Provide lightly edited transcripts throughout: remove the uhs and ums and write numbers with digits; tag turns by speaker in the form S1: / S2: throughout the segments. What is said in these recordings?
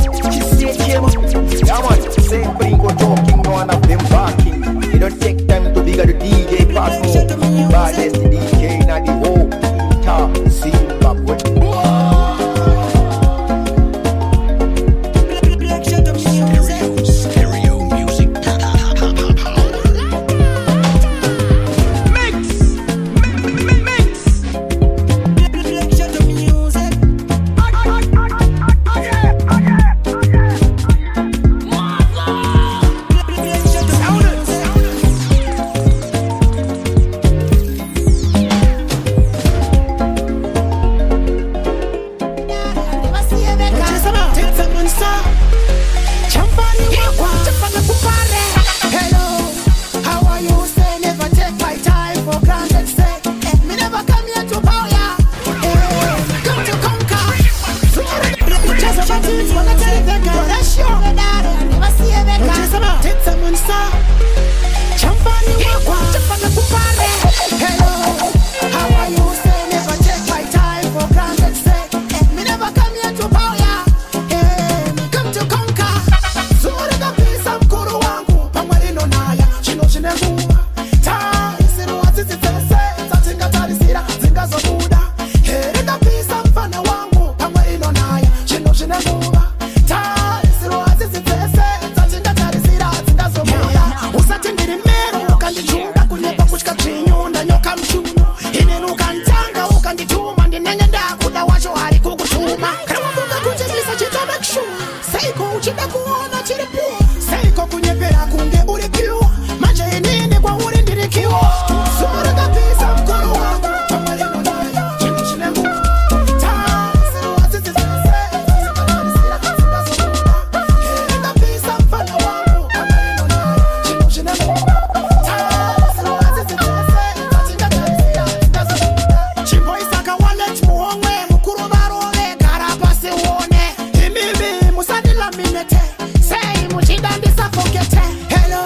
S1: She came up. Yeah man, same Bringo talking, no one of them barking. You don't take time to bigger the DJ Pasmo. Baddest DJ in the whole entire Zimbabwe.
S2: Stereo music power.
S3: Mix, mix.
S4: Hello, how are you? Say never take my time for granted. Say, me never come here to bow ya. Come to conquer. Hello, how are you? Say never take my time for granted. Say, me never come here to bow ya. Come to conquer. Zuri mkuru wangu pamwe rinonaya chino chine nguva tarisirwa tsitsi dzese dzatingatarisira dzingazobuda herindapisa mufana wangu pamwe rinonaya chino chine nguva tarisirwa tsitsi dzese dzatingatarisira dzingazobuda usati ndiri mero ukandichunga kunyepa kutya dzvinyu ndanyoka muchuno inini ukanditanga ukandituma ndinenge ndakuda wacho hari kukutuma kana wafunga kuchimisa chita make sure seiko uchida kuona chiri poor seiko kunyepera kunge uri pure manje inini kwauri ndiri kiwo zuva rakapisa mukuru wangu pamwe rinonaya chinhu chine nguva tarisirwa tsitsi dzese dzingatarisira dzingazobuda herindapisa mufana wangu pamwe rinonaya chinhu chine nguva tarisirwa tsitsi dzese dzatingatarisira dzingazobuda chimboisaka wallet muhomwe mukuru varove gara pasi uone imimi musandilaminete sei muchida ndisafokete. Hello,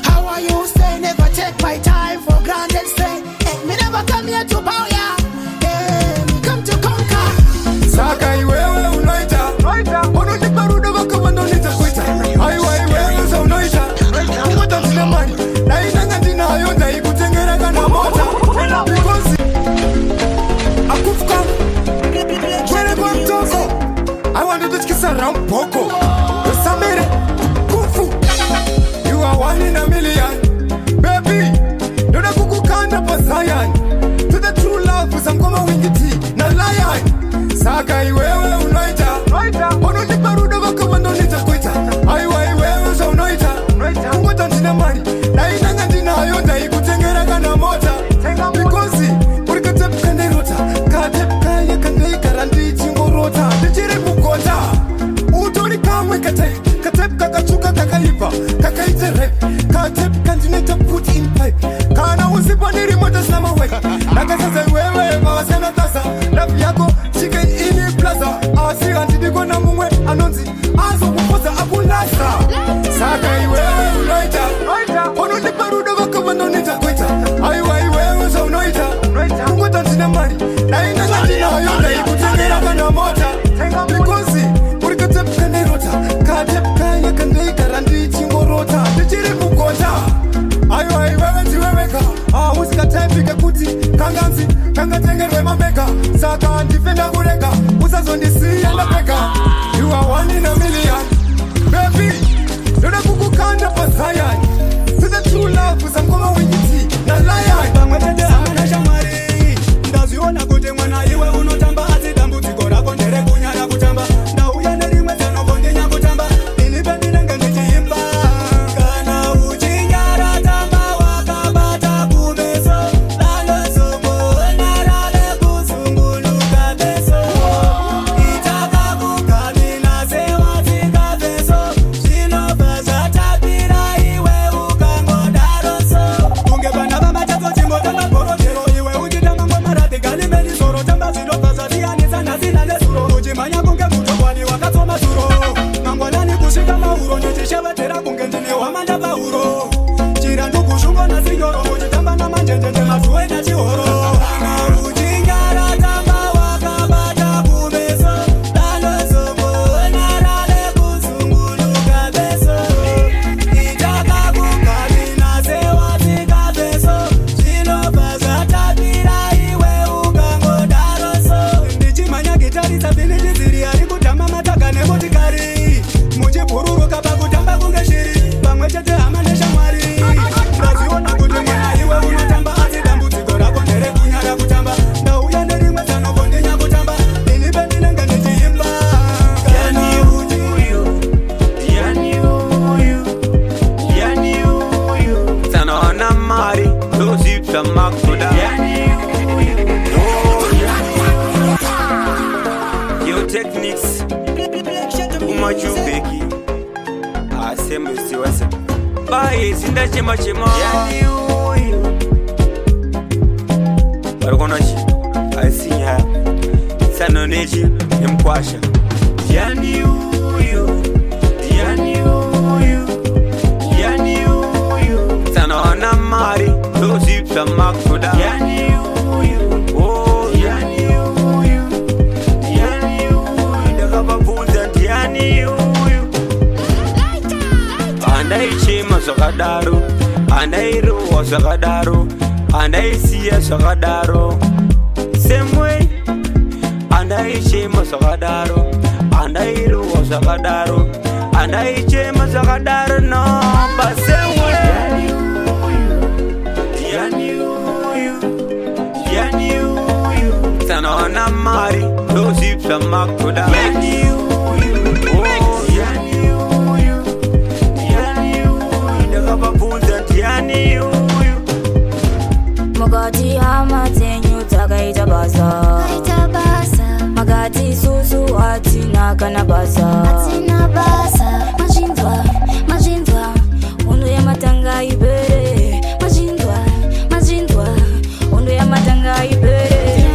S4: how are you? Say never take my time for granted. Say, me never come here to bow ya. Come to conquer.
S5: Saka iwewe unoita unondipa rudo vakavandonita kuita aiwa iwewe zvaunoita ungota ndine mari dai ndanga ndinayo ndaikutengera kana mota because akupfuka kwere kwamutoko aiwa ndototyisa ramboko usamere kufu. You are one in a million baby, ndoda kukukanda pazion to the true love samkoma wingiti na lion. Saka iwewe unoita unondipa rudo vakavandonita kuita aiwa iwewe zvaunoita ungota ndine mari dai ndanga ndinayo ndaikutengera kana mota because uri katepu kandirota katepu kaya kandaigara ndichingorota ndichiri mugota utori kamwe katepu kakatsvuka kakaipa kakaita rep katepu kandinoita put in pipe kana usipo ndiri mota sina mawek ndakasaza iwewe mavasiyana tasa love yako chicken ini plaza asi handidi kuona mumwe anonzi azokupodza akulasa. Saka iwewe unoita unondipa rudo vakavandonita kuita aiwa iwewe zvaunoita ungota ndine mari dai ndanga ndinayo ndaikutengera kana mota because uri katepu kandirota katepu kaya kandaigara ndichingorota ndichiri mugota aiwa iwewe ndiweweka hausi kataipi kekuti kanganzi kangatengerwe mabeka saka ndife ndakurega usazondisiya ndapeka. You are one in a million baby, ndoda kukukanda pazion to the true love samkoma wingiti na lion.
S6: Pamwe chete hamuna shamwari ndazviona kuti mwana iwe unotamba asi dambudziko rako nderekunyara kutamba ndauya nerimwe zano kondinya kutamba ini pendinenge ndichiimba kana uchinyara tamba wakabata kumeso vanozongoona rave kuzunguluka beso itakakugamina sewatsika zvinobva zvatapira iwe ukangodaroso kunge vana vamatadzo chimbotamba bhorojero iwe uchitamba ngoma radhigalimbenisoro tamba zvinobva zvasiyanisa nhasi nezuro uchimhanya kunge mutokwani wakatsoma zuro mangwanani kusvika mauro ndichishevetera kunge ndine hwamanda pauro chirandukushungo nasinyoro uchitamba namanjenjenje mazuwe nachihoro kana uchinyara tamba wakabata kumeso vanozongoona rave
S7: Jubeki asemesiwasa baye sindachema-chema yani uyu varikuonachi haisi nyaya tsanonechi nemukwasha ndiani uyu ndiani uyu ndiani uyu tsanoona mari ndozvipsa makuda ndiani uyu oh ndiani uyu ndiani uyu ndakavabvunza ndiani uyu handaichema zvakadaro handairohwa zvakadaro handaisiya zvakadaro same way handaichema zvakadaro handairohwa zvakadaro handaichema zvakadaro no but same way ndiani uyu ndiani uyu tsanoona mari ndozvipsa makuda ndiani uyu oh ndiani uyu ndiani uyu ndakavabvunza ndiani uyu
S8: Makati hama dzenyu dzakaita basa
S9: Kaita basa,
S8: Makati isusu hatina kana basa
S9: hatina basa.
S8: Mazvinzwa, mazvinzwa, hondo yamatanga ipere. Mazvinzwa, mazvinzwa, hondo yamatanga ipere.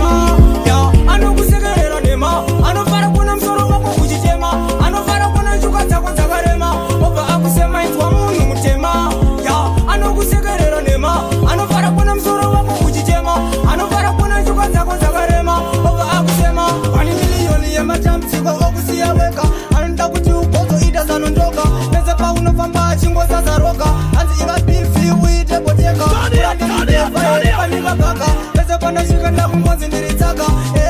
S6: Ya, anokusekerera nema anofara kuona musoro wako uchichema anofara kuona njuka dzako dzakarema obva akusema inzwa munhu mutema ya anokusekerera nema anofara kuona musoro wako uchichema anofara kuona njuka dzako dzakarema obva akusema pane miliyoni yematambudziko okusiya wega anoda kuti ugozoita zanondoka pese paunofamba achingozazaroka hanzi iva bifi uite boteka panikabhaka pese pandasvika ndakungonzi ndiri tsaka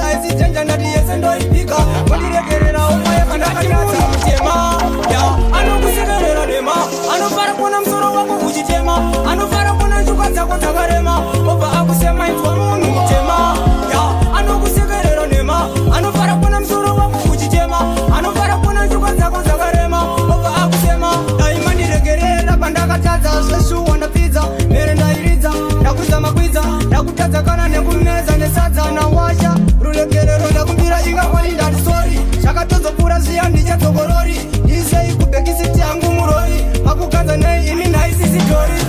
S6: aisichenja ndati yese ndoipika wandiregerera umaye pandakatadza mutema ya anokusekerera dema anofara kuona musoro wako uchichema anofara kuona njuka dzako dzakarema obva akusema inzwa munhu mutema ya anokusekerera nema anofara kuona musoro wako uchichema anofara kuona njuka dzako dzakarema obva akusema dai mandiregerera pandakatadza zveshuwa ndapfidza mhere ndairidza ndakuzama kwidza ndakutadza kana nekumedza nesadza nawasha ruregerero ndakumbira ingakwani ndati sori zvakatozopfuura zviya ndichadzokorori isei kubhekisiti yangu murori makuganza nei ini nhaisisitori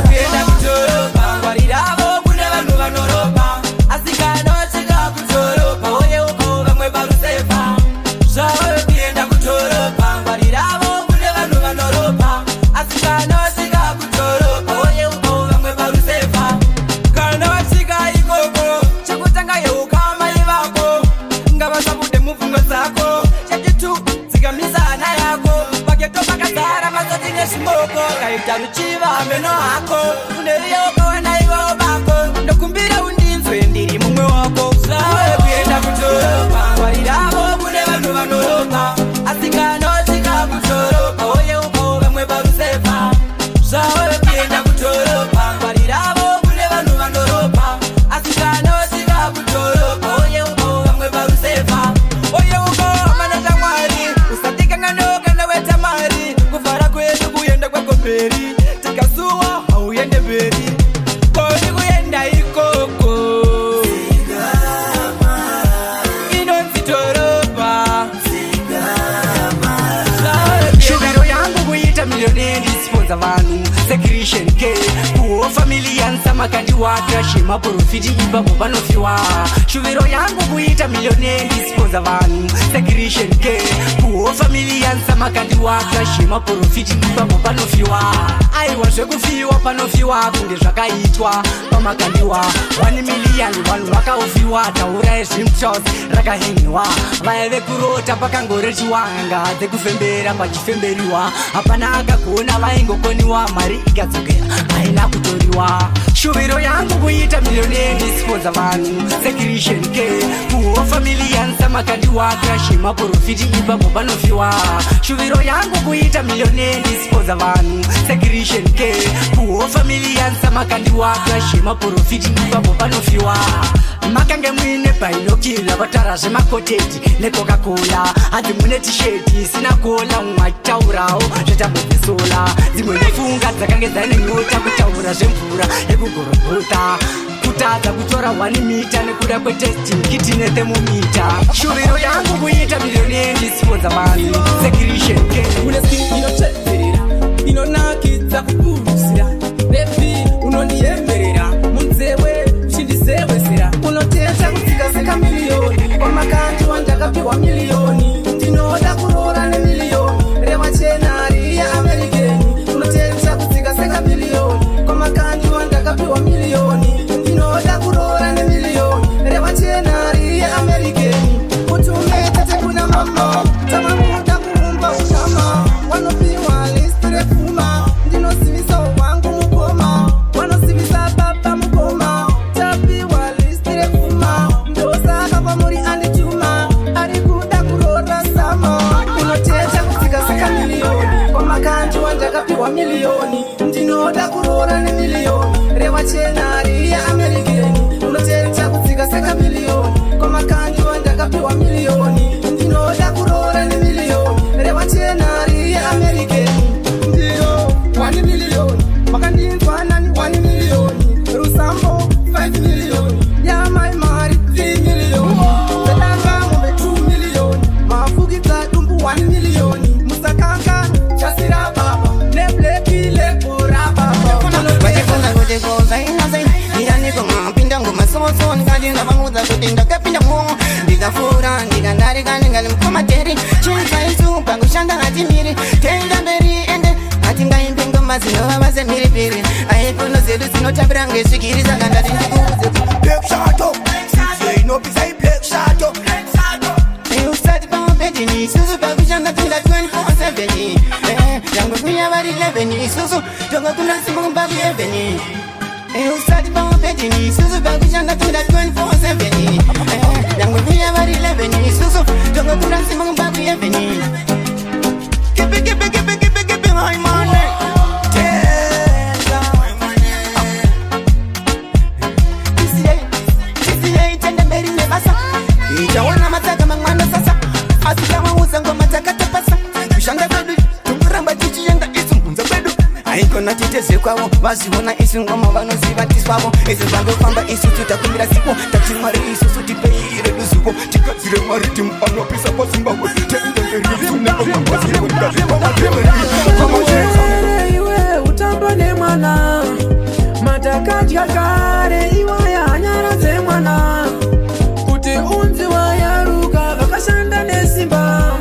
S10: kuenda kudhorobha ngwariravo kune vanhu vanoropa asi kana wasvika kudhorobha woyeukawo vamwe parusefa zvave kuenda kudhorobha ngwariravo kune vanhu vanoropa asi kana wasvika kudhorobha woyeukawo vamwe parusefa kana wasvika ikoko chekutanga yeuka mai vako ngavasabude mupfungwa dzako chechitu dzikamisa hana yako paketo pakazara matsotsi nezvimoko kaita ruchiva meno ako uneriyokawana ivawo bako ndokumbira undinzwe ndiri mumwe wako zvave kuenda kudhorobha ngwariravo kune vanhu vanoropa asi kana wasvika kudhorobha woyeukawo vamwe parusefa zvave kuenda kudhorobha ngwariravo kune vanhu vanoropa asi kana wasvika kudhorobha woyeukawo vamwe parusefa oyeukawo hama nashamwari usatikanganoo kana weta mari kufara kwedu kuenda kwako mberi tikasuwa hauende mberi koni kuenda ikoko inonzi dhorobha
S11: Shuviro yangu kuita millionaire ndisiponza vanhu seChristian K kuhofa million samakandiwaka shemaprofiti ipapo panofiwa. Shuviro yangu kuita millionaire ndisiponza vanhu seChristian K kuhofa million samakandiwaka shemaprofiti ipapo panofiwa. Aiwa zvekufiwa panofiwa kunge zvakaitwa pamakandiwa 1 million vanhu vakaufiwa taurai zvimchos rakahengiwa vaya vekurota pakangorechiwa nga dzekufembera pachifemberiwa hapana akagona vaingokoniwa mari ikadzokera haina kutoriwa. Shuviro yangu kuita millionaire ndisiponza vanhu seChristian K kuhofa million samakandiwaka shemaprofiti ipapo panofiwa. Shuviro yangu kuita millionaire ndisiponza vanhu seChristian K kuhofa million samakandiwaka shemaprofiti ipapo panofiwa. Makange muine bhainokila vatara zvemakoteti necoca-cola hanzi mune tisheti isina kola mwachitaurawo zvetambodzisola dzimwe nefunga dzakange dzaine nyota kutaura zvemvura yekugorogota. Kutadza kutora 1 mita nekuda kwetesting kit nethermometer. Shuviro yangu kuita millionaire, ndisiponza vanhu seChristian.
S10: Une skin inotsveterera, inonakidza kupurusira. Baby, unondiyemberera munzewe uchindisewesera. Unoteta kutsika sekamiliyoni, kwamakanji wandakapiwa miliyoni. Ndinoda kuroora nemiliyoni rewachena riya American. Unoteta kutsika sekamiliyoni, kwamakanji wandakapiwa miliyoni. Ndinoda kuroora nemiliyoni rewachena riya American. Utume tete kuna mama, tamamuda kuumba ushama. Wanopiwa list repfuma, ndinosivisa wangu mukoma, wanosivisa baba mukoma. Tapiwa list repfuma, ndosaka kwamuri andituma, ari kuda kuroora sama. Unoteta kutsika sekamiliyoni, kwamakanji wandakapiwa miliyoni. Ndinoda kuroora nemiliyoni rewachena riya American. Unoteta kutsika sekamiliyoni, kwamakanji wandakapiwa miliyoni. Ndinoda kuroora nemiliyoni rewachena riya American. Ndiyo 1 miliyoni, makandinzwa nani? 1 miliyoni rusambo, 5 miliyoni yamai mari, 3 miliyoni zedanga mombe, 2 miliyoni mafukidza dumbu, 1 miliyoni musakanga chasira baba neblack label rababa.
S12: Vachifuna kuti kozainazai iyaniko mapinda ngoma soso, ndikati ndavangudza kuti ndakapinda mo, ndikafura, ndikandarika, ndingati mukomateri chinzaisu pakushanda hatimiri, tenda mberi ende hatingaimbi ngoma dzinovava semhiripiri. Aikono dzedu dzinotambira ngesvikiri, saka ndati ndikuudze.
S1: Black Shadow, inopisa i-Black Shadow.
S12: Usati pamabhedhini, isusu pakushanda tinda 24/7. Nyangwe kuya vari 11, isusu tongokuna simba kuheaven. Usati pamabhedhini, isusu pakushanda tinda 24/7. Nyangwe kuya vari 11, isusu tongokuna simba kuheaven. Keep it, keep it, keep it, keep it, keep it high money.
S1: Tenda.
S12: TCA, tenda mberi nebasa. Ichaona mataka mangwana sasa, asi tawauza ngoma takatapasa. Kushanda kwedu tongoramba tichienda isu mhunza kwedu haikona titeze kwavo vaziona isu ngoma vanoziva tiswavo isu vangofamba isusu takumbira sipo, tati Mwari isusu tipei redu zuvo
S5: tigadzire mariddim anopisa paZimbabwe. Tenda mberi.
S6: Muzvere iwe utamba nemwana, matakadya kare iwaya nyara dzemwana. Kuti unzi wayaruka vakashanda nesimba,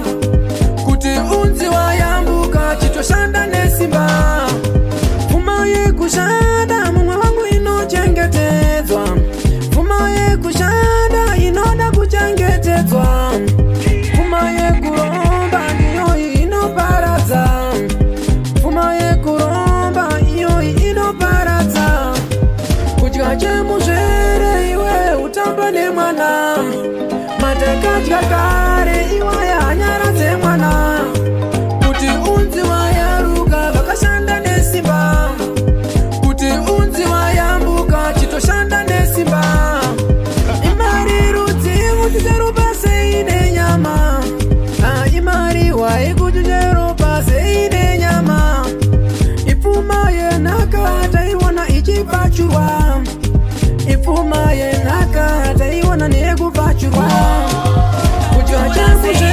S6: kuti unzi wayambuka chitoshanda nesimba. Pfuma yekushanda mumwe wangu inochengetedzwa, pfuma yekushanda inoda kuchengetedzwa. Pfuma yekuromba ndiyo inoparadza, pfuma yekuromba iyo inoparadza. Kudya chemuzvere iwe utamba nemwana, matakadya kare iwaya nyara dzemwana. Kuti unzi wayaruka vakashanda nesimba, kuti unzi wayambuka chitoshanda nesimba. Imari rudzi kuchucheropa sei nenyama? Ah, imari wai kuchucheropa sei nenyama? Ipfuma yenhaka taiona ichipfachurwa, ipfuma yenhaka taiona nekupfachurwa. Kudya chemuzvere.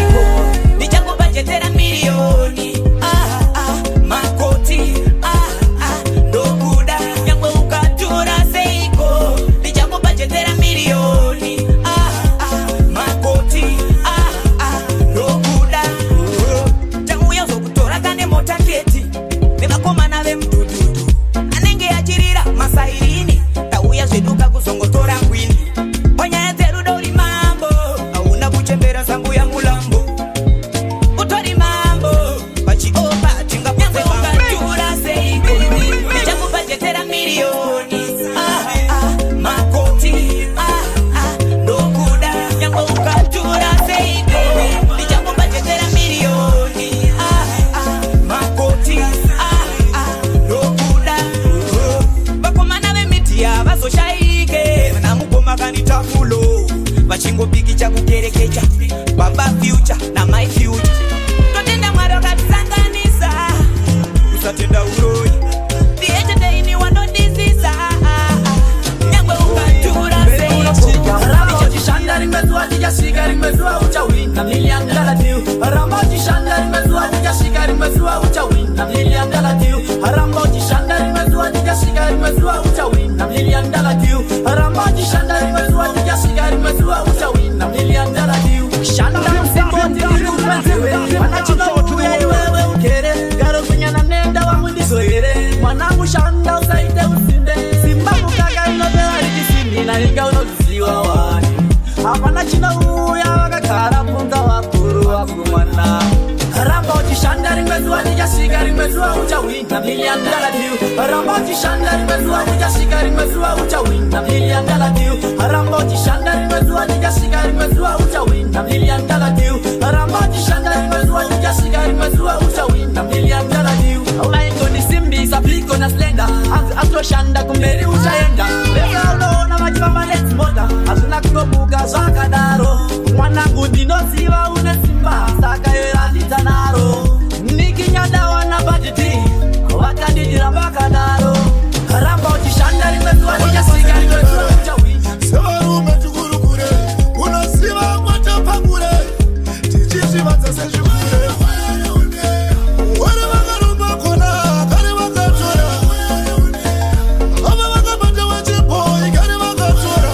S10: Ndichakubhajetera miriyoni. Ah, ah, makoti. Ah, ah, ndokuda nyangwe ukatura seiko. Ndichakubhajetera miriyoni. Ah, ah, makoti. Ah, ah, ndokuda. Tauya zokutora kane mota keti nevakomana vemudhudhudhu anenge achirira masairini. Tauya zveduka kuzongotora ngwini panyaya dzerudo uri mambo, hauna kuchembera sambuya mulambo. Utori mambo pachiopa tingaposeura seiko. Ndichakubhajetera miriyoni. Ah, ah, makoti. Ah, ah, ndokuda nyangwe ukatura seiko. Ndichakubhajetera miriyoni. Ah, ah, makoti. Ah, ah, ndokuda. Vakomana vemidhiya vazoshaike vanamukoma kanitafulo vachingopikicha kukerekecha baba future namai future. Totenda Mwari wakatisanganisa, usatenda uroyi ndiyecheteini wanodisisa nyangwe uka
S6: rimwe zuva uchawina million dollar deal. Ramba uchishanda, rimwe zuva tichasvika, rimwe zuva uchawina million dollar deal. Ramba uchishanda, rimwe zuva tichasvika, rimwe zuva uchawina million dollar deal. Shanda musimboti ndikupanzewe, pana chinouya iwewe ugere, garo kunyana nenda wangu ndizo here. Mwanangu shanda usaite usimbe, simba mukaka inopera richisimbi, inga unoziva wani. Hapana chinouya vakagara bvunza vakuru vakumwana. Ramba uchishanda, rimwe zuva tichasvika, rimwe zuva uchawina million dollar deal. Ramba uchishanda, rimwe zuva tichasvika, rimwe zuva uchawina million dollar deal. Ramba uchishanda, rimwe zuva tichasvika, rimwe zuva uchawina million dollar deal. Ramba uchishanda, rimwe zuva tichasvika, rimwe zuva uchawina million dollar deal. Vaingondisimbisa pliko na slender, hanzi atoshanda kumberi uchaenda. Vese unoona vachifamba nedzimota, hazvina kungomuka zvakadaro. Mwanangu ndinoziva une simba, saka yoratidza naro. Nikinyadawana baditi, vakandidira vakadaro. Ramba uchishanda, rimwe zuva tichasvika, rimwe zuva uchawina.
S13: Sevarume tikurukure, unoziva kwatapakure, tichizvivadza sezvikure. Vari vakaromba kona, kare vakatora. Ava vakabata vachibhoi, kare vakatora.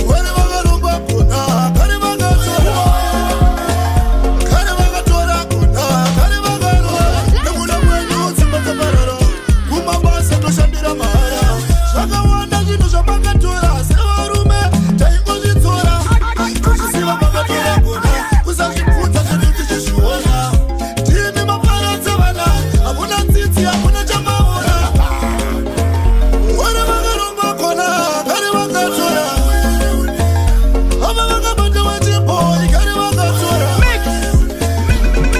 S13: Vari vakaromba kona, kare vakatora. Kare vakatora kona, kare vakarora. Nekuda kwenyu dzimba dzaparara, kumabasa toshandira mahara. Zvakawanda zvinhu zvamakatora, sevarume taingozvidzora. Tozviziva makatora kona, kusazvibvunza zvedu tichizviona. Ndimi maparadza vana, hamuna tsitsi, hamuna chamaona. Vari vakaromba kona, kare vakatora. Ava vakabata vachibhoi, kare vakatora.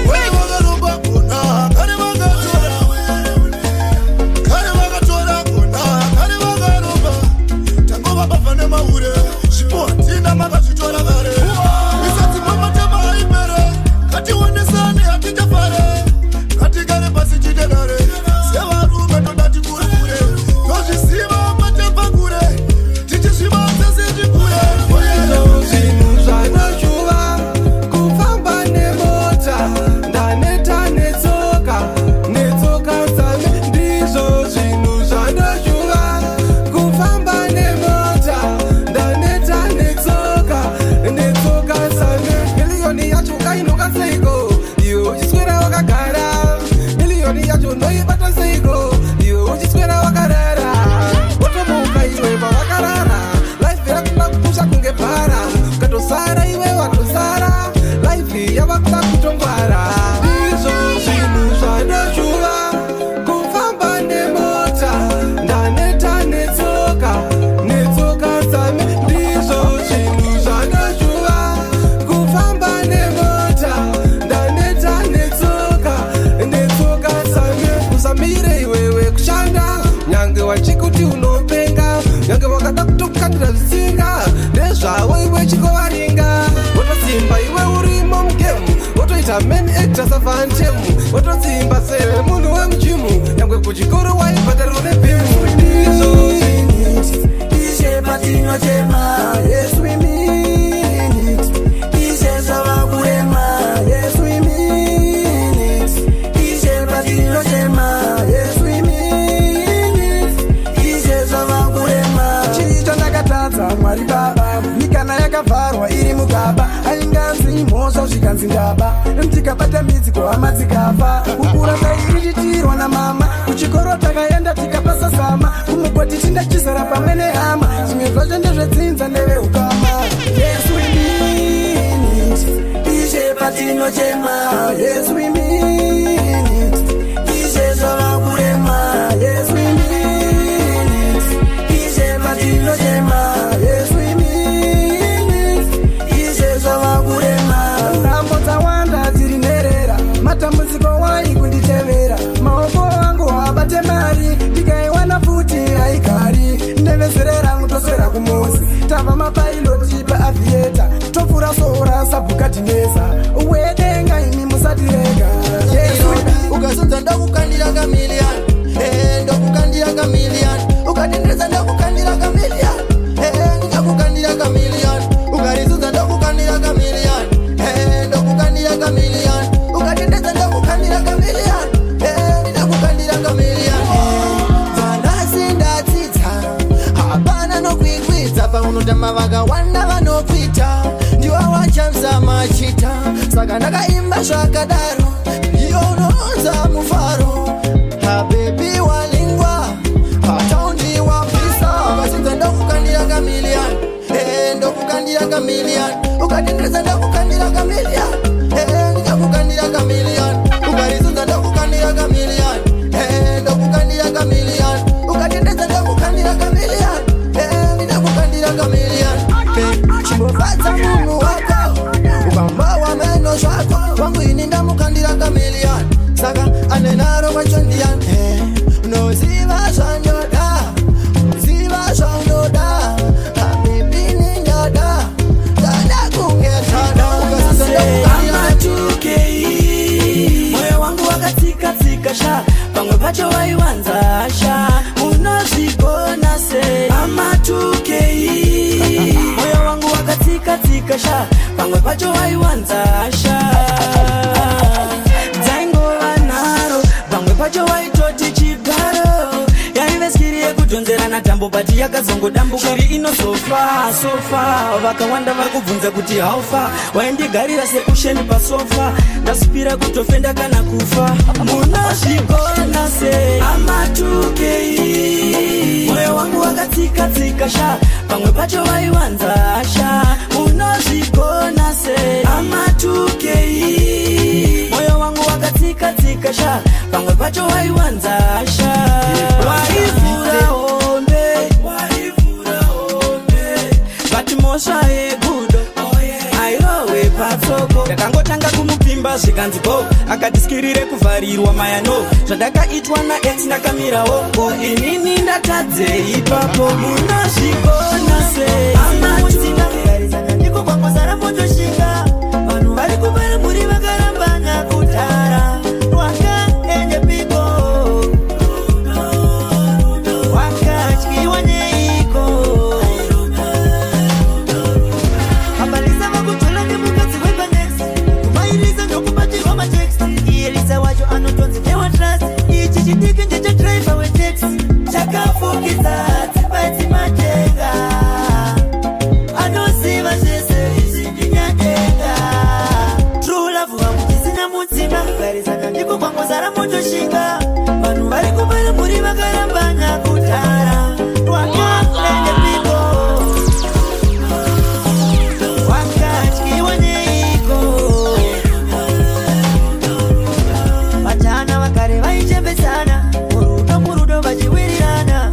S13: Vari vakaromba kona, kare vakatora. Kare vakatora kona, kare vakaromba. Tangova baba nemahure, zvipo hatina makazvitora kare. Misatsi mamatema haipere, ngationesane hatichafare. Ngatigare pasi tiite dare, sevarume toda tikurukure. Tozviziva matebva kure, tichizvivadza sezvikure.
S5: Zvinhu zvanochuva kufamba nemota, ndaneta netsoka, netsoka dzame. Ndizvo zvinhu zvanochuva kufamba nemota, ndaneta netsoka, netsoka dzame. Miliyoni yacho ukainoka seiko, iwe uchiswera wakagara? Miliyoni yacho unoibata seiko, iwe uchiswera wakarara? Wotomuka iwe pawakarara, life yakuda kupusha kunge bhara. Ukatosara iwe watosara, life yavakuda kutongwara. Ndizvo zvinhu zvanochuva kufamba nemota, ndaneta netsoka, netsoka dzame. Ndizvo zvinhu zvanochuva kufamba nemota, ndaneta netsoka, netsoka dzame. Usamire iwewe kushanda, nyange wachikuti unopenga, nyange wakada kutokandira zvitsinga, ndezvavo iwe chikovaringa. Wotosimba iwe urimo mugemu, wotoita main actor savantemu, wototsimba semunhu wemujimu, nyange kuchikoro waibhadharirwa nebhimu. Ndizvo
S6: Ishe patinochema, yes we mean it. Ishe zvava kurema, yes we mean it. Ishe patinochema, yes we mean it. Ishe zvava kurema.
S4: Chii chandakatadza Mwari Baba, mikana yakavharwa iri mugaba. Ainganzi imhosva zvikanzi ndaba, tikabata midzi kuhama dzikafa. Kukura tairichitirwa namama, kuchikoro takaenda tikapasa sama. Kumugoti tindachizara pamwe nehama, zvimwe zvacho ndezvedzinza neveukama.
S6: Yes we mean it. Ishe patinochema, yes we mean it. Ishe zvava kurema, yes we mean it. Ishe patinochema, yes we mean it. Ishe zvava kurema.
S4: Nhambo dzawanda dziri nherera, matambudziko wai kunditevera. Maoko angu haabate mari, ndikaiwana futi haigari. Nevezere rangu toswera kumuzi, tava mapailoti paavieta, topfura sora sabhukadhineza. Wedenga imi musatirega.
S14: machita saka ndakaimba zvakadaro ndiyo unounza mufaro habebi walingwa pataundi wapisa ukasidza ndokukandira kamiliyani ndokukandira kamiliyani ukatendereza ndokukandira kamiliyani ndokukandira kamiliyani ukarisudza ndokukandira kamiliyani ndokukandira kamiliyani ukatendereza ndokukandira kamiliyani ndokukandira kamiliyani chimbofadza munhu wako ukamba wameno zvako wangu ini ndamukandira kamiliyani saka ane naro kwacho ndiyani unoziva zvandoda unoziva zvaunoda habibini ndada ndada kunge tada
S6: Amatukei, moyo wangu wakatsika-tsika sha pamwe pacho waiwanza sha unozvigona sei Amatukei, moyo wangu wakatsika-tsika sha pamwe pacho waiwanza sha dzaingova nharo pamwe pacho waitoti chigaro yaive skiri yekudhonzerana tambo bati yakazongodambuka shiri inosofa sofa vakawanda vari kubvunza kuti haufa waindigarira sekusheni pasofa ndasipira kutofenda kana kufa munozvigona sei Amatukei, moyo wangu wakatsika-tsika sha pamwe pacho waiwanza sha unozvigona sei Amatukei, moyo wangu wakatsika-tsika sha pamwe pacho waiwanza sha waivhura hombe but mhosva yegudo airowe patsoko ndakangotanga kumupimba zvikanzi bo akatiskirire kuvharirwa mayano zvandakaitwa naex ndakamirawo ko inini ndatadze ipapo munozvigona sei
S10: ndiko kwangozara motoshinga vanhu vari kubara muri vakarambana kudhara rwakaende piko wakatyiwa neiko abalisa vakujola nemukadzi wepanex kumairisa ndokubatirwa matex iyelisa wacho anotonzi newatrust ichi chidiki ndechedraivha wetex chakafukidza dzimba dzimatenga anoziva zvese izvi ndinyadenga true love vangu tisina mudzima kugarisana ndiko kwangozara motoshinga vanhu vari kubara muri vakarambana kudhara rwakaende piko wakatyiwa neiko vatana vakare vaichembesana murudo murudo vachiwirirana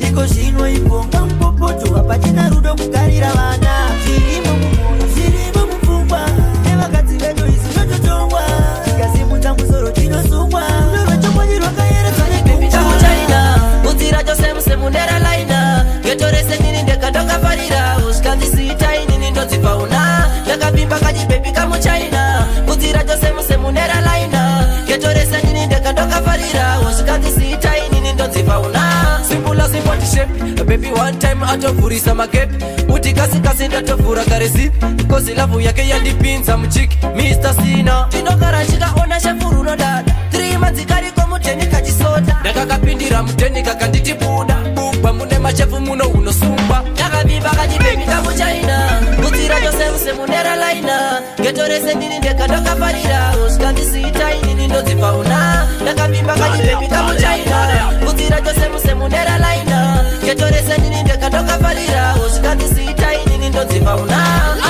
S10: iko zvino iponga mupopoto hapachina rudo kugarira vana zvirimo mumwoyo zvirimo mupfungwa nevakadzi vedu isu tototongwa tikasimudza musoro tinosungwa rudo rwechokwadi rwakayeredzwa negungwa
S15: Chamuchaina, udzira chose musemunera laina geto rese nini ndega ndakafarira usvikandisiita inini ndodzipauna ndakapimba kachibebi kamuchaina udzira chose musemunera laina geto rese nini ndega ndakafarira usvikandisiita inini ndodzipauna simbula simbondishepi baby one time atovhurisa makepi uti kasi kasi ndatovhura kare zipi kozi lavhu yake yandipinza muchiki Mr Sina tinogara chikaona shefuruno dada 3 months kariko muteni kachisota ndakakapindira muteni kakanditi buda bugwa mune mashefu muno unosungwa ndakavimba kachibebi kamuchaina kudzira chose musemunera laina geto rese ndini ndega ndakafarira usvikandisiita inini ndodzipauna ndakavimba kachibebi kamuchaina kudzira chose musemunera laina geto rese ndini ndega ndakafarira usvikandisiita inini ndodzipauna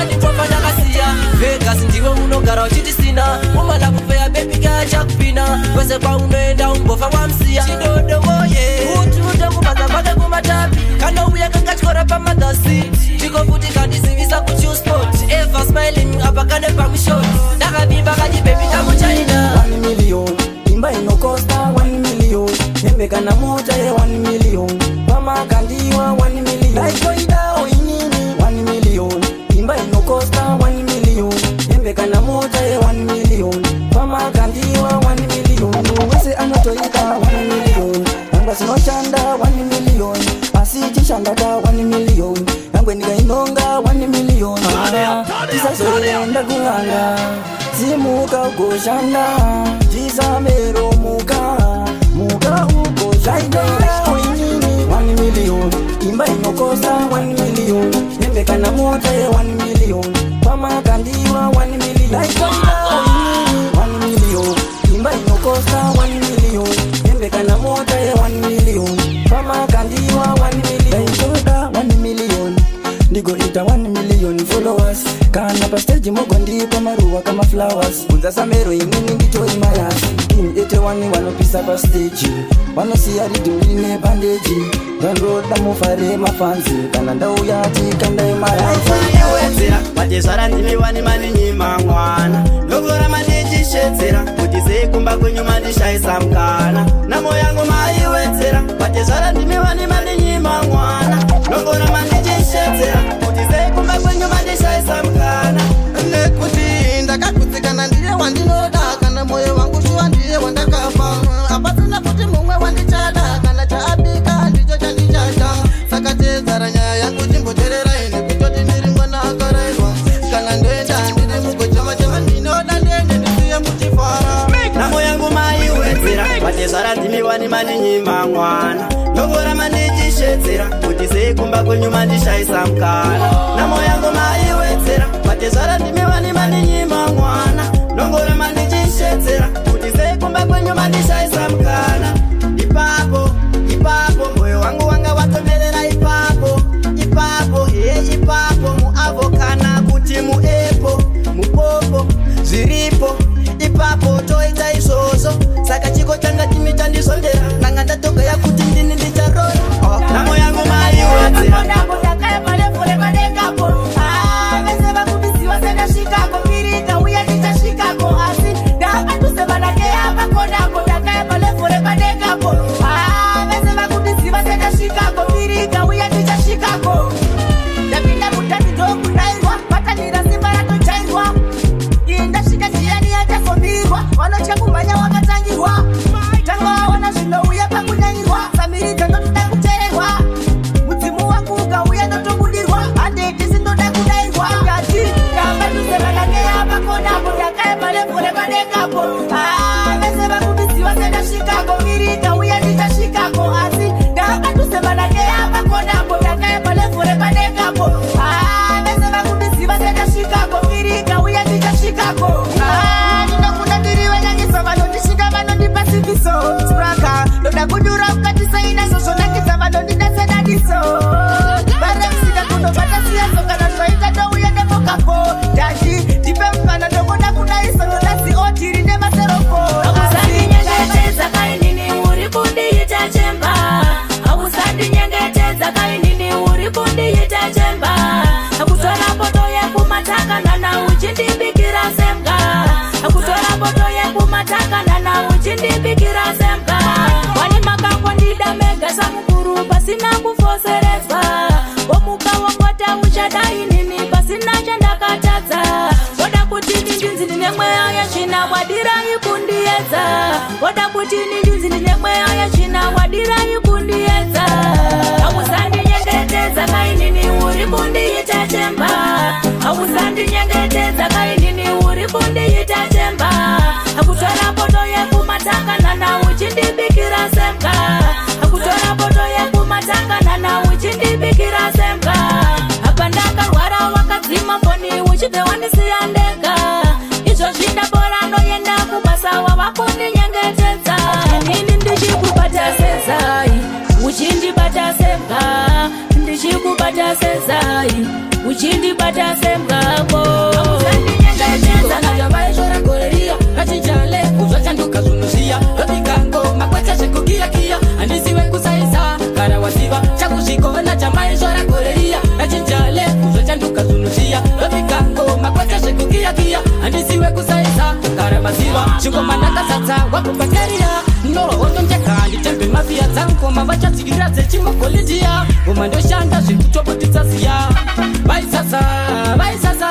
S15: anditofa ndakasiya Vegas ndiwe unogara uchitisina umalakufeya bebi kachakupina kwese kwaunoenda umbofa wamusiya chidodo woye kuti utokubanza kwake kumatapi kanouya kakatyora pamadhasi chikofuti kandizivisa kuchusport ever smiling apa kane pamushot ndakavimba kachibebi kamuchaina
S11: 1 million imba inokosta 1 million hembe kana mota ye 1 million pamakandiwa 1 million ndaitoidawo inini 1 million imba inokosta 1 million hembe kana mota ye 1 million pamakandiwa 1 million munhu wese anotoida 1 million nangwa sinoshanda 1 million asi chishandaka 1 million nangwe ndikainonga 1 million tisazoenda kun'anga simuka ugoshanda tisamero muka muka ugoshanda inini 1 million imba inokosta 1 million hembe kana mota ye 1 million.
S16: Pamakandiwa 1 million, 1 million, imba inokosta 1 million, hembe kana mota ye 1 million. Pamakandiwa 1 million, ndaitoda 1 million, ndigoita 1 million followers. Kana pastage mogondipa maruva kama flowers. Bunza samero inini nditori mayasi. Team 81 vanopisa pastage, vanosiya riddim rine bandeji. Ndandoda mufare mafanzi, kana ndauya tikandai maranzi.
S12: Wedzera matezvara ndimi wani maninyima mwana, ndogora mandichisvedzera kuti sei kumba kwenyu mandishaisa mukana. Namo yangu maiwedzera matezvara ndimi wani maninyima mwana, ndogora mandichisvedzera kuti sei kumba kwenyu mandishaisa mukana.
S14: Nekuti ndakagutsikana ndiye wandinoda, kana moyo wangu shuwa ndiye wandakapa. Hapasina kuti mumwe wandichada, kana chaabika ndicho chandichacha. Saka tezara nyaya yangu chimbotererai, nekutoti ndiri mwana akarairwa. Kana ndoenda ndiri mugochema chema, ndinoda ndiende ndisiye muchifara.
S12: Namo yangu maiwedzera matezvara ndimi wani maninyima mwana, ndogora mandichisvedzera kuti sei kumba kwenyu mandishaisa mukana. Namo yangu maiwedzera matezvara ndimi wani maninyima mwana, ndogora mandichisvedzera kuti sei kumba kwenyu mandishaisa mukana. Ipapo ipapo moyo wangu wanga watomerera, ipapo ipapo he ipapo muavo kana kuti muepo mupopo zviripo ipapo toita izvozvo. Saka chiko changa chimi chandizondera, ndanga ndatogoya kuti ndini ndicharora. Namo yangu maiwedzera.
S8: Pasina kufoseredzwa, womuka wongota uchadai nini pasina chandakatadza. Woda kuti ndinzi ndine mweya yetsvina, wadirai kundiedza. Woda kuti ndinzi ndine mweya yetsvina, wadirai kundiedza. Hausandinyengetedza kainini, uri kundiita chemba. Hausandinyengetedza kainini, uri kundiita chemba. Hakutora poto yekumatanga uchindibikira sembwa. Hakutora poto yekumatanga uchindibikira sembwa. Apa ndakarwara wakadzima foni uchibve wandisiya ndega. Izvozvi ndapora ndoenda kubasa wavakundinyengetedza. Inini ndichikubata sezai, uchindibata sembwa. Ndichikubata sezai, uchindibata sembwako.
S17: Hausandinyengetedza vaishora gore riya rachinjale kuzvachanduka zvinhu zviya ndobika ngoma kwete zvekukiyakiya handisiwe kusaisa kana waziva chakuzvikona chamaishora gore riya rachinjale kuzvachanduka zvinhu zviya ndobika ngoma kwete zvekukiyakiya handisiwe kusaisa kana waziva chingoma ndakazadza wabubakeriya norohondonjeka nditembe mafiya dzangoma vachatsikirira dzechimogolijiya ngoma ndoshanda zvekutobuditsa ziya vaisasa vaisasa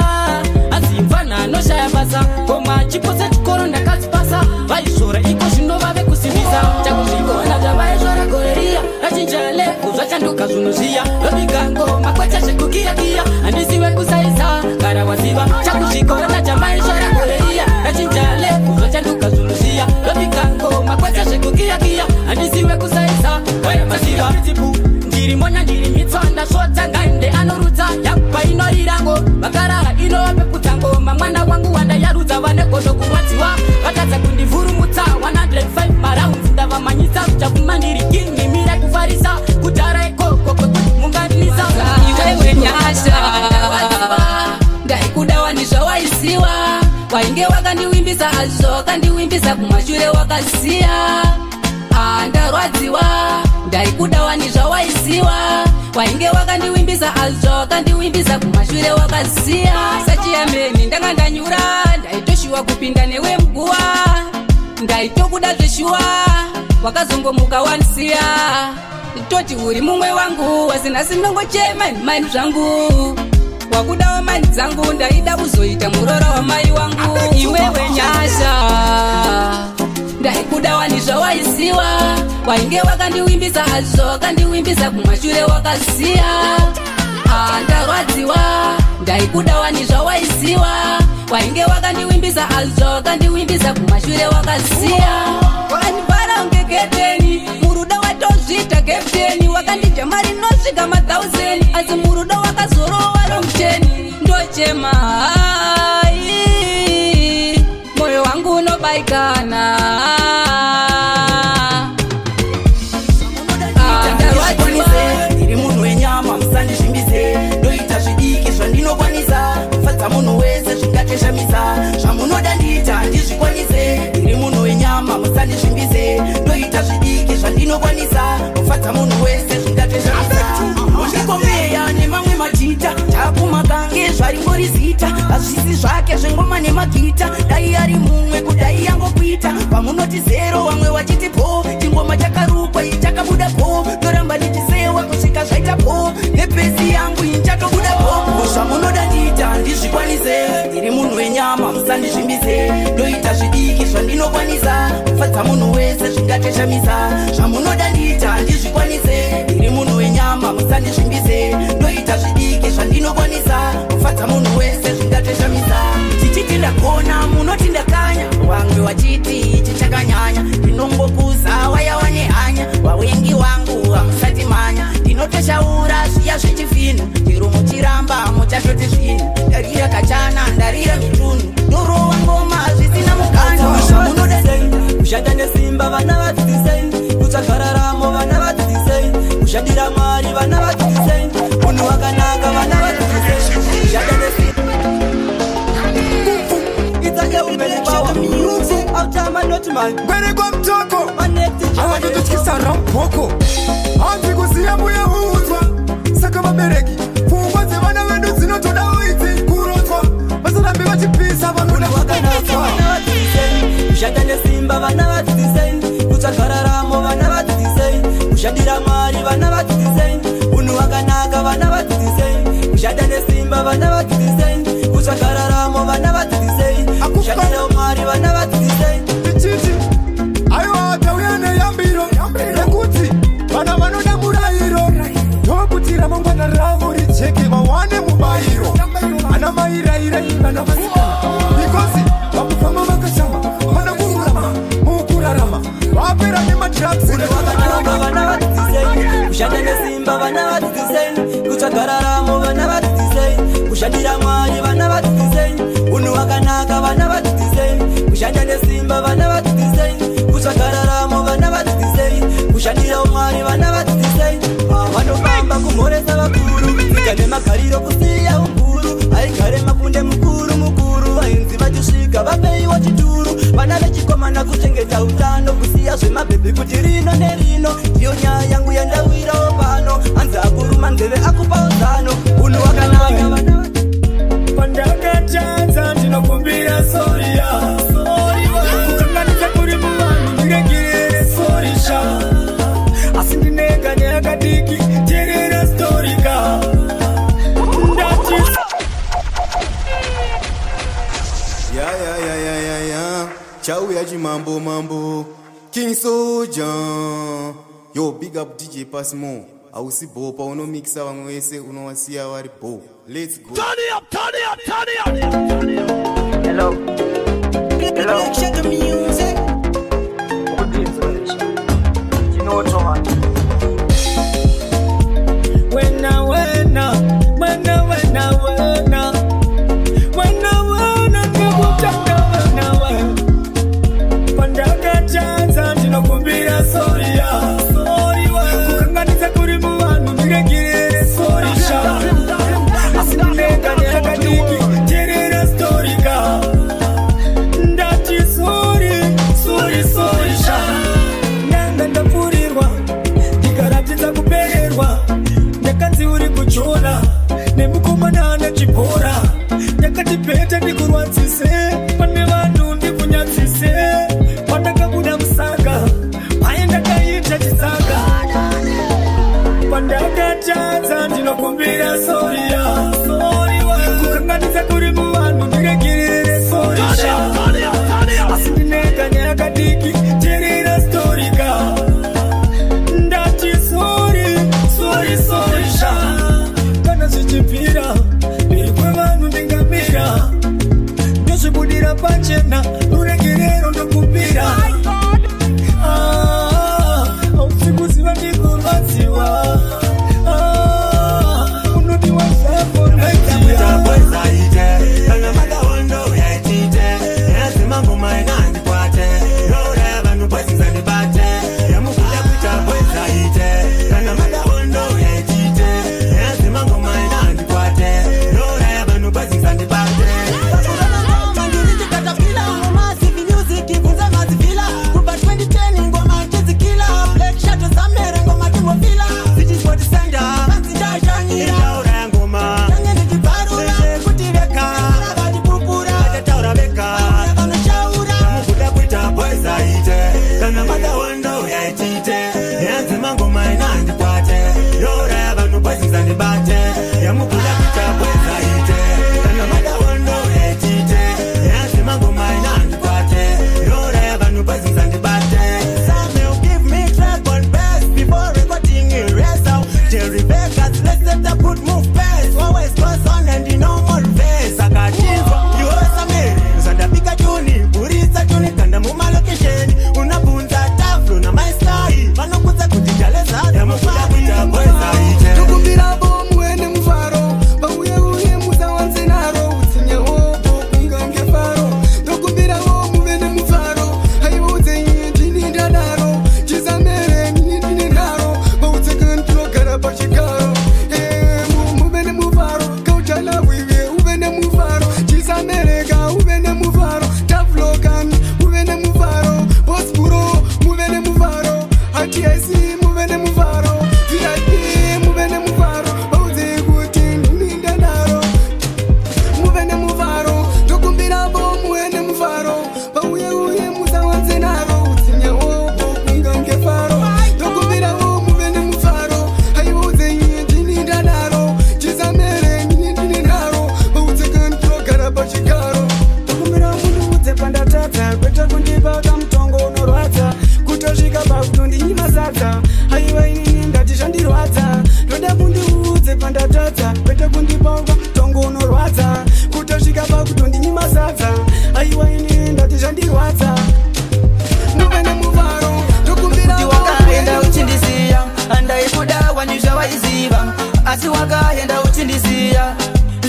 S17: azimfana anoshaya basa ngoma chipo sechikoro ndakadzipasa vaizvora iko zvino vave kusimbisa chakuzvikona zvavaizvora gore riya rachinjale kuzvachanduka zvinhu zviya ndobika ngoma kwete zvekukiyakiya handisiwe kusaisa kana waziva chakuzvikona chamaizvora gore riya rachinjale kuzvachanduka zvinhu zviya ndobika ngoma kwete zvekukiyakiya handisiwe kusaisa kana waziva ndiri monya ndiri mitswa ndasvota ngainde anorutsa yakpa inorirango. Vakarara inovapeputsa ngoma. Mwana wangu wandayarudza vane godo kurwadziwa. Vatadza kundivhurumutsa 105 marounds ndavamanyisa. Chavuma ndiri king mira kufarisa. Kudhara ikoko kwekuti munganisa.
S18: Iwewe Nyasha, ndaikuda wani zvawaisiwa. Wainge wakandiwimbisa azvo wakandiwimbisa kumashure wakasiya. Ndarwadziwa, ndaikuda wani zvawaisiwa. Wainge wakandiwimbisa azvo wakandiwimbisa kumashure wakasiya. Sachiyameni ndanga ndanyura, ndaitoshuwa kupinda newe muguwa. Ndaitokuda zveshuwa, wakazongomuka wanisiya. Toti uri mumwe wangu, wasina sinongochema mani zvangu. Wakuda wamani dzangu, ndaida kuzoita murora wamai wangu. Iwewe Nyasha, ndaikuda wani zvawaisiwa. Wainge wakandiwimbisa azvo wakandiwimbisa kumashure wakasiya. Ndarwadziwa, ndaikuda wani zvawaisiwa. Wainge wakandiwimbisa azvo wakandiwimbisa kumashure wakasiya. Wakandibara unge keteni, murudo watozviita kepteni. Wakandija mari inosvika ma1000, asi murudo wakazorowa romucheni. Ndochema ai, moyo wangu unobaikana.
S12: Ndiri munhu wenyama, musandizvimbise. Ndoita zvidiki zvandinokwanisa kufadza munhu wese zvingateshamisa. Zvamunoda ndiita ndizvikwanise. Ndiri munhu wenyama, musandizvimbise. Ndoita zvidiki zvandinokwanisa kufadza munhu wese zvingateshamisa. Ndikomeya nemamwe majita takumakange zvaringori zita. Hazvisi zvake zvengoma nemagita, dai ari mumwe kudai yangokuita. Pamunoti zero vamwe vachiti po, chingoma chakarukwa ichakabuda po. Ndoramba ndichisewa kusvika zvaita po, nepesi yangu inchatobuda po. Zvamunoda ndiita ndizvikwanise. Ndiri munhu wenyama, musandizvimbise. Ndoita zvidiki zvandinokwanisa kufadza munhu wese zvingateshamisa. Zvamunoda ndiita ndizvikwanise. Ndiri munhu wenyama, musandizvimbise. Ndoita zvidiki zvandinokwanisa kufadza munhu wese zvingateshamisa. Tichiti ndagona munoti ndakanya, vamwe vachiti ichi chakanyanya. Ndinongokuza waya wane hanya, vawengi wangu hamusati manya. Ndinotoshaura zviya zvechifinu, chero muchiramba muchatoti zvinhu. Ndarira kachana, ndarira mitunhu, ndorova ngoma zvisina mukana.
S6: Zvamunoda kushanda nesimba vana vadzidzisei, kutsvaga raramo vana vadzidzisei, kushandira Mwari vana vadzidzisei, munhu wakanaka vana vadzidzisei, kushanda nesimba.
S5: Mbere kwa mtoko avatototyisa rampoko. Hanzi kuziya mbuya huudzwa. Saka vabereki, pfungwa dzevana vedu dzinotodawo idzi kurotswa. Vasarambe vachipisa vanoda vakanatswa.
S6: Kushanda nesimba vana vadzidzisei, kutsvaga raramo vana vadzidzisei, kushandira Mwari vana vadzidzisei, munhu wakanaka vana vadzidzisei, kushanda nesimba vana vadzidzisei, kutsvaga raramo vana vadzidzisei, kushandira Mwari vana vadzidzisei.
S5: Tichiti aiwa tauya neyambiro yekuti vana vanoda murayiro, ndokuti ramangwana ravo rijeke vawane mubayiro. Ana mai rairai vana vasikana, because vakufamba vakashama vana kururama mukurarama vapera nemadrugs.
S6: Vana vadzidzisei kushanda nesimba vana vadzidzisei, kutsvaga raramo vana vadzidzisei, kushandira Mwari vana vadzidzisei, unhu wakanaka vana vadzidzisei, kushanda nesimba vana vadzidzisei, kutsvaga raramo vana vadzidzisei, kushandira Mwari vana vadzidzisei. Vanofamba kumhoresa vakuru, tsika nemagariro kusiya ukuru. Aigare makunde mukuru mukuru, vainzi vachisvika vapeiwa chituru. Vana vechikomana kuchengeta utano, kusiya zvemabhebhi kuti rino nerino. Ndiyo nyaya yangu yandawirawo pano, anzi akuruma nzeve akupawo zano. Unhu wakanaka vana.
S5: Pandakatadza ndinokumbira soria, kukanganisa kuri muvanhu ndiregerere sorisha. Asi ndinega nyaya kadiki, teerera storika. Ndati
S19: Ya ya ya ya ya ya, chauya chimambo mambo, King Soja. Yo, big up DJ Passmo. Hausi bo paunomixa vamwe vese unovasiya vari bo. Let's go.
S3: Turn it up, turn it up, turn it up.
S16: Hello. Hello.
S4: Music.
S5: Wena wena, wena wena wena.
S6: zvandirwadza. Aiwa inini ndati zvandirwadza. Ndoda kundiudze pandatadza, kwete kundipa tongo unorwadza, kutosvika pakutondinyima sadza. Aiwa inini ndati zvandirwadza. Ndove nemuvaro, ndokumbira
S10: kuti wakaenda uchindisiya, andaikuda wani zvawaiziva, asi wakaenda uchindisiya,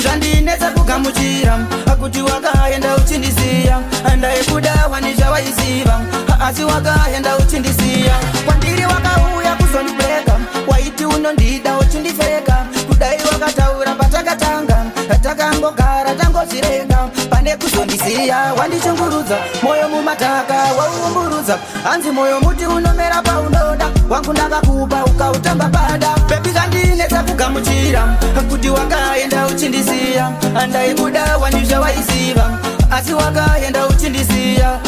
S10: zvandinetsa kugamuchira. Kuti wakaenda uchindisiya, andaikuda wani zvawaiziva, asi wakaenda uchindisiya. Kwandiri wakauya kuzondibreka, waiti unondida uchindifeka. Kudai wakataura patakatanga, takangogara tangozvireka, pane kuzondisiya. Wandichungurudza moyo mumataka, wauumburudza. Hanzi moyo muti unomera paunoda, wangu ndakakupa ukautamba pada. Baby zvandinetsa kugamuchira kuti wakaenda uchindisiya, andaikuda wani zvawaiziva, asi wakaenda uchindisiya.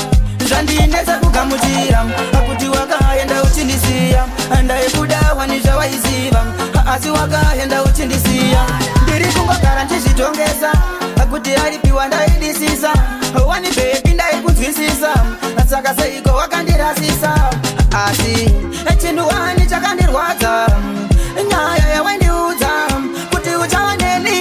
S10: Zvandinetsa kugamuchira kuti wakaenda uchindisiya, andaikuda wani zvawaiziva, asi wakaenda uchindisiya. Ndiri kungogara ndichizvitongesa kuti aripiwa ndaidisisa, wani baby ndaikunzwisisa, saka seiko wakandirasisa? Asi chinhu wani chakandirwadza, nyaya yawandiudza kuti uchava neni,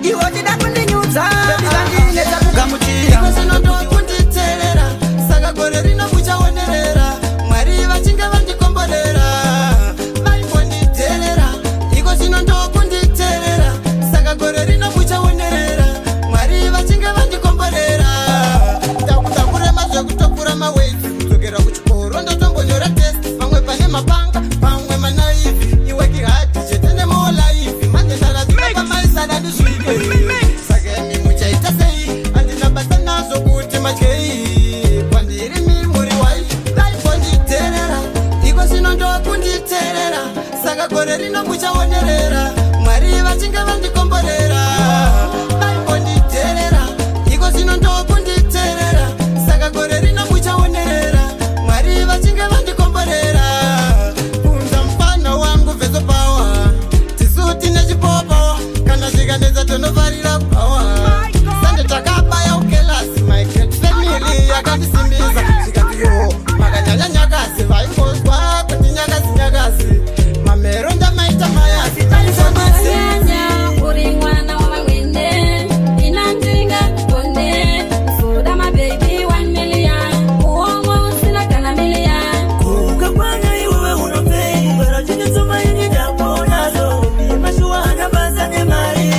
S10: iwe uchida kundinyudza. Zvandinetsa kugamuchira.
S14: Iko zvino ndokunditeerera, saka gore rino muchaonerera, Mwari vachinge vandikomborera. Vaimbonditeerera, iko zvino ndokunditeerera, saka gore rino muchaonerera, Mwari vachinge vandikomborera. Takurema zvekutokura maweights, kudzokera kuchikoro ndotombonyora test, pamwe pane mapanga, pamwe manaifi, iwe kihati chete nemolaifi, manje ndarazvika pamaisada ndisvike. Saka imi muchaita sei? Handina basa nazvo kuti matyei, kwandiri mimuri wai. Vaimbonditeerera, iko zvino ndokunditeerera, saka gore rino muchaonerera, Mwari vachinge vandikomborera. Vaimbonditeerera, iko zvino ndokunditeerera, saka gore rino muchaonerera, Mwari vachinge vandikomborera. Punza mufana wangu vezo power, tisu tine chipopo, kana zvikanetsa tonofarira power. Sande takabaya ukelasi, my great family yakandisimbisa, zvikanzi yo makanyanya nyakasi, vaimbozwa kuti nyakasi nyakasi, mamero ndamaita mayasi.
S18: Nyanya, uri mwana wamamwene, ina ndinga kukonde, kusuda mababy 1 million, uongo usina kana million.
S16: Ukakwana iwewe unopei, bara chinetsoma ini ndaponazo, mashuwa hana basa nemari.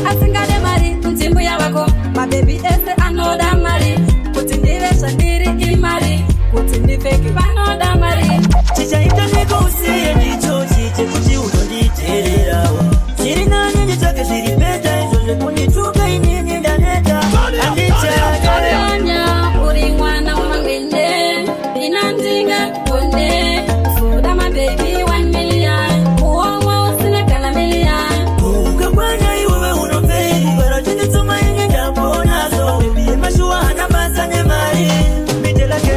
S18: Asingade mari, nzvimbo yavako, mabebi ese anoda mari, kuti ndive zvandiri imari, kuti ndipfeke vanoda mari.
S16: Chichaita ndikusiye ndicho chekuti unonditeererawo, zviri nani nditsvake zviri better, izvo zvekundituka inini ndaneta, handichada.
S18: Nyanya, uri mwana wamamwene, ina ndinga kukonde, kusuda mabebi 1 million, uongo usina kana million.
S16: Ukakwana iwewe unopei, bara chinetsoma ini ndaponazo, baby mashuwa hana basa nemari. Mitelake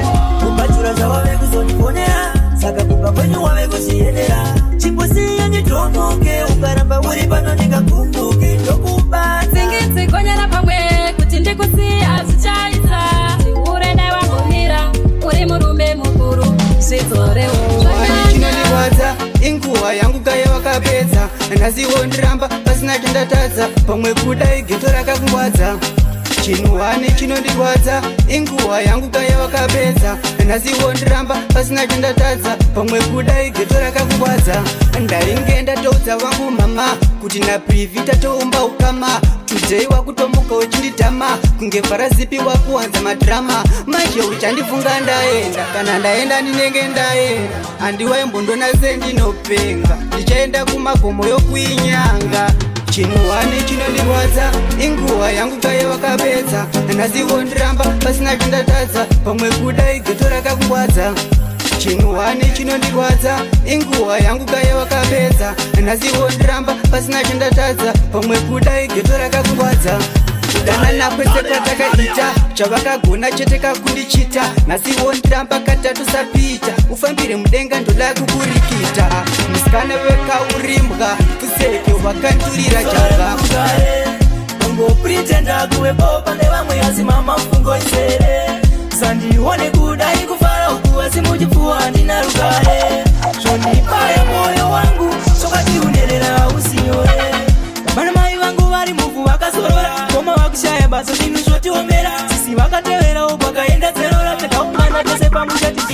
S16: kupachura zvawave kuzondifonera, saka kumba kwenyu wave kuzviendera, chimbosiya nditomuke, ukaramba uri pano ndingakumbuke, ndokubata.
S18: Dzingitsigonyera pamwe kuti ndikusiya zvichaita, ure dai wambomira, uri murume mukuru, zvidzorewo.
S12: Chinondirwadza inguva yangu kaya wakapedza, nhasiwo ndiramba pasina chandatadza, pamwe kudai geto rakakungwadza. Chinhu chinondirwadza inguva yangu kaya wakapedza, nhasiwo ndiramba pasina chandatadza, pamwe kudai geto rakakungwadza. Ndainge ndatoudza vangu mama kuti naprivhi tatoumba ukama, today wakutomuka uchinditama kunge farazipi wakuwanza madrama. Manje uchandifunga ndaenda, kana ndaenda ndinenge ndaenda, handiwaimbondona sendinopenga, ndichaenda kumagomo yokuinyanga. Chinhu chinondirwadza inguva yangu kaya wakapedza, nhasiwo ndiramba pasina chandatadza, pamwe kudai geto rakakungwadza. Chinhu chinondirwadza inguva yangu kaya wakapedza, nhasiwo ndiramba pasina chandatadza, pamwe kudai geto rakakungwadza. Kudanana kwese kwatakaita, chavakagona chete kakundichita, nhasiwo ndiramba katatu sapita, ufambire mudenga ndoda kukurikita. Musikana wekaurimbwa fuseke wakandurira java.
S16: Ungopretenda kuvepo pane vamwe, asi mama mfungo izere, sandione kudai kufara uku, asi muchipfuwa handina rugare.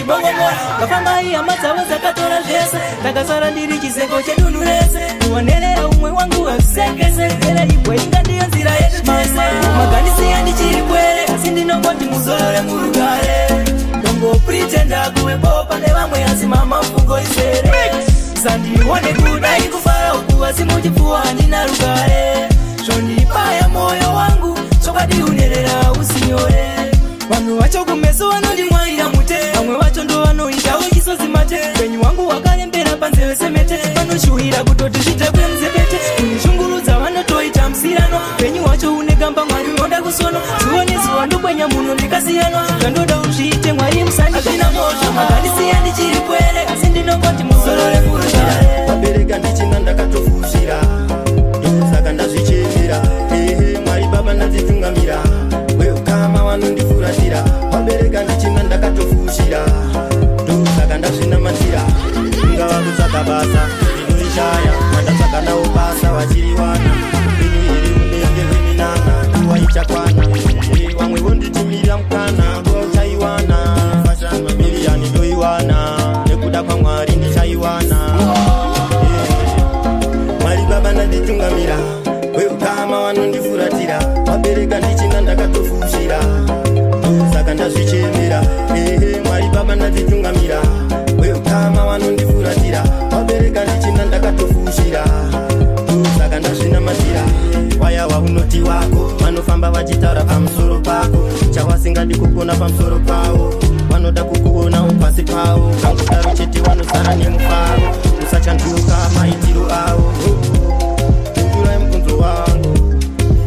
S16: vachibongomora. Vafamba ihama dzavo dzakatora zvese, ndakasara ndiri chiseko chedunhu rese. Kuonerera umwe wangu hazvisekese, era ibwe inga ndiyo nzira yedu tese. Maganisiya ndichiri kwere, asi ndinongoti muzorore murugare. Ndongopretenda kuvepo pane vamwe, asi mama mfungo izere. Sandione kudai kufara uku, asi muchipfuwa handina rugare. Zvondipaya moyo wangu, chokwadi unerera usinyore. Vanhu vacho kumeso vanondimwaira mute, vamwe vacho ndo vanoitawo chisozi mate. Upenyu hwangu hwakarembera panzeve semete, vanoshuwira kutoti zvitakwe muzepete. Kunishungurudza vanotoita musirano, upenyu hwacho une gamba Mwari unoda kusono. Zuva nezuva ndokwenya muno ndikasiyanwa, zvandoda uzviite Mwari musandizvina mhosva. Maganisiya ndichiri pwere, asi ndinongoti muzorore murugare.
S19: Vabereka ndichina ndakatofushira, ndosaka ndazvichemera. Ehe, Mwari baba ndadzitungamira, weukama vanondifuratira. Vabereka ndichina ndakatofushira, ndosaka ndazvinamatira. Ingava kutsvaga basa ndinoishaya, vandatsvaga nawo basa vachiriwana. Upenyu here unenge hweminana, nguva ichakwana. Ehe, vamwe vonditimira mukana, nguva uchaiwana. Miriyani ndoiwana, nekuda kwaMwari ndichaiwana. Mwari baba ndanditungamira, weukama vanondifuratira. Vabereka ndichina ndakatofushira, ndosaka ndazvichemera. Ehe, Mwari baba ndanditungamira, weukama vanondifuratira. Vabereka ndichina ndakatofushira, ndosaka ndazvinamatira. Waya waunoti wako vanofamba vachitaura pamusoro pako, chawasingadi kukona pamusoro pavo, vanoda kukuonawo pasi pavo. Kangodaro chete vanosara nemufaro, usachanduka maitiro avo. Pindurai mubvunzo wangu,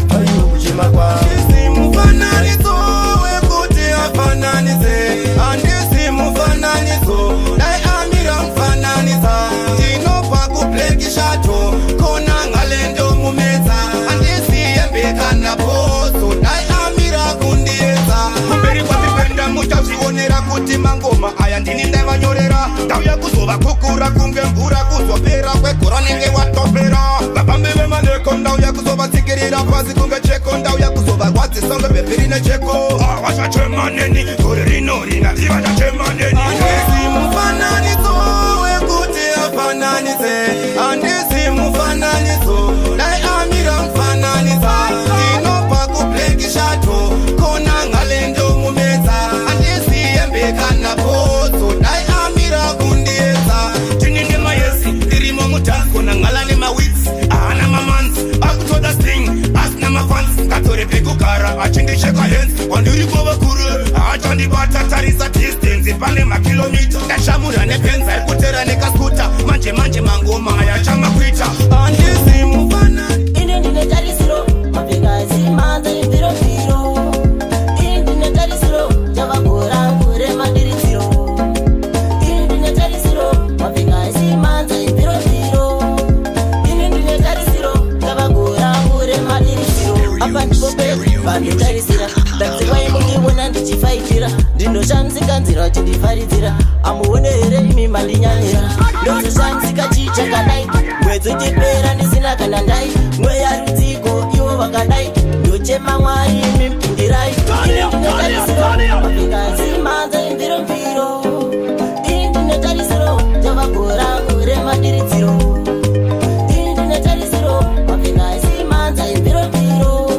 S19: aiwo kuchema kwavo.
S5: Mufananidzo wekuti afananidze, handisi mufananidzo, dai amira mufananidza. Ndinobva kuBlack Shadow, kona ngalendo mumedza. Handisi hembe kana bhotso, dai amira kundiedza. Kumberi kwatipenda muchazvionera kuti mangoma aya ndini ndaivanyorera. Ndauya kuzovakukura kunge mvura, kuzopera kwegora nenge watopera. Vapambi vemaneko ndauya kuzovatsikirira pasi kunge cheko, ndauya kuzovarwadzisa ngebhebhi rine cheko. Vachachema neni gore rino rina, vachachema neni. Handisi mufananidzo wekuti afananidze, handisi mufananidzo, dai amira mufananidza. Ndinobva kuBlack Shadow, kona ngalendo mumedza. Handisi hembe kana bhotso, dai amira kundiedza. Tini nemayesi ndirimo mudhansi, kona ngala nemawits ahana mamanzi, akutoda sting asina mafans. Ngatore pekugara achindicheka hens, kwandiri kwavakuru haachandibata. Tarisa distance pane makilomita, ndashamura nepenza ikutera nekaskuta. Manje manje mangoma aya chamakuita. Handisi mufana
S15: Ini ndine tarisiro, mapfekazi manza imviromviro. Ini ndine tarisiro, chavagora kuremadiridziro. Ini ndine tarisiro, mapfekazi manza imviromviro. Ini ndine tarisiro, chavagora kuremadiridziro. Apa ndipo panditarisira, ndadziwai mundiona ndichifaitira. Ndinoshamisika nzira vachindifaridzira, amuone here imi mandinyanyira. Ndozoshandisika chii chakadai, mwedzi uchipera ndisina kana ndai. Mweya rudziko ivo vakadai, ndochema Mwari imi mpindirai. Ini ndinotarisiro, mapfekazi manza imviromviro. Ini ndinotarisiro, chavagora kuremadiridziro. Ini ndinotarisiro, mapfekazi manza imviromviro.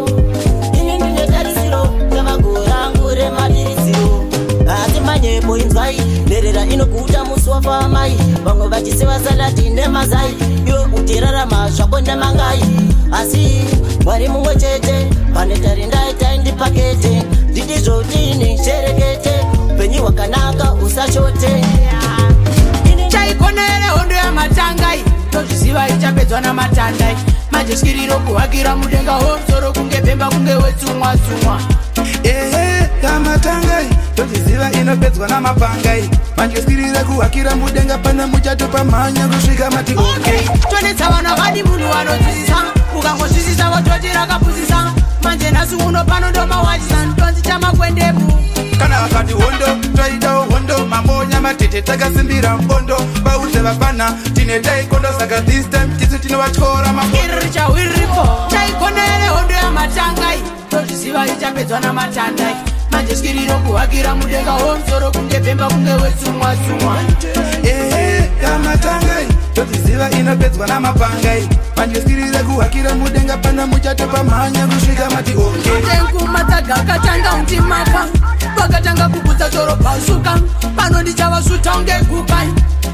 S15: Ini ndinotarisiro, chavagora kuremadiridziro. Asi manyepo inzwai, nherera inoguta musi wafa amai. Vamwe vachisiva salati nemazai, iwe uchirarama zvako nemangai. Asi Mwari mumwe chete, pane tarindai taindipakete. Ndidizvotini sherekete, upenyu hwakanaka usashote.
S4: Chaikonere hondo yamatangai, tozviziva ichapedzwa namatandai. Manje skiriro kuhakira mudenga homusoro kunge bhemba kunge wetsumwa tsumwa.
S5: Ehe, kamatangai tozviziva inopedzwa namapangai. Manje skirira kuhakira mudenga, pana muchato pamhanya kusvika mati okay.
S4: Tonetsa vanhu vadi munhu vanonzwisisa, ukangozwisisa vototi rakapusisa. Manje nhasi uno pano ndomawachisa, ndonzi chamakwendemu.
S5: Kana vakati hondo toitawo hondo, mamonya. matete takasimbira mbondo. Vaudze vapfana tine taikondo, saka this time tisu tinovatyora makondo.
S11: Iri chawiripo chaikonere hondo yamatangai, tozviziva ichapedzwa namatandai. Manje skiriro kuhakira mudenga womusoro kunge bhemba kunge wetsumwa-tsumwa.
S5: Ehe, yamatangai, tozviziva inopedzwa namapangai. Manje skirire kuhakira mudenga, pana muchatopamhanya kusvika mati okay.
S11: Tenkumatsaga akatanga undimaka, vakatanga kugutsa choro pasuka. Pano ndichavasuta kunge guka,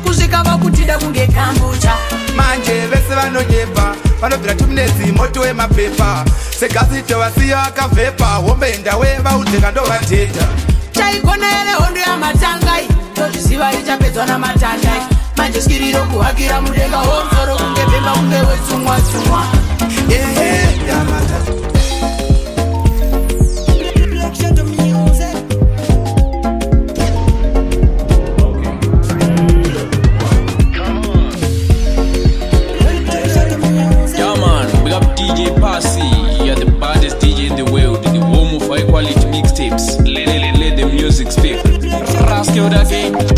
S11: kusvika vakutida kunge kambucha.
S5: Manje vese vanonyepa vanobvira tuminetsi moto wemapepa, segasi tovasiya akavhepa. Hombe ndawe vaudzeka ndovateta.
S11: Chaikonere hondo yamatangai, tozviziva ichapedzwa namatandai. Manje skiriro kuhakira mudenga womusoro kunge bhemba kunge wetsumwa-tsumwa.
S5: Ehe, yamata.
S20: Yeah man, big up DJ Passy. You're the baddest DJ in the world, the home of high quality mixtapes. Let the music speak. Rascal that game.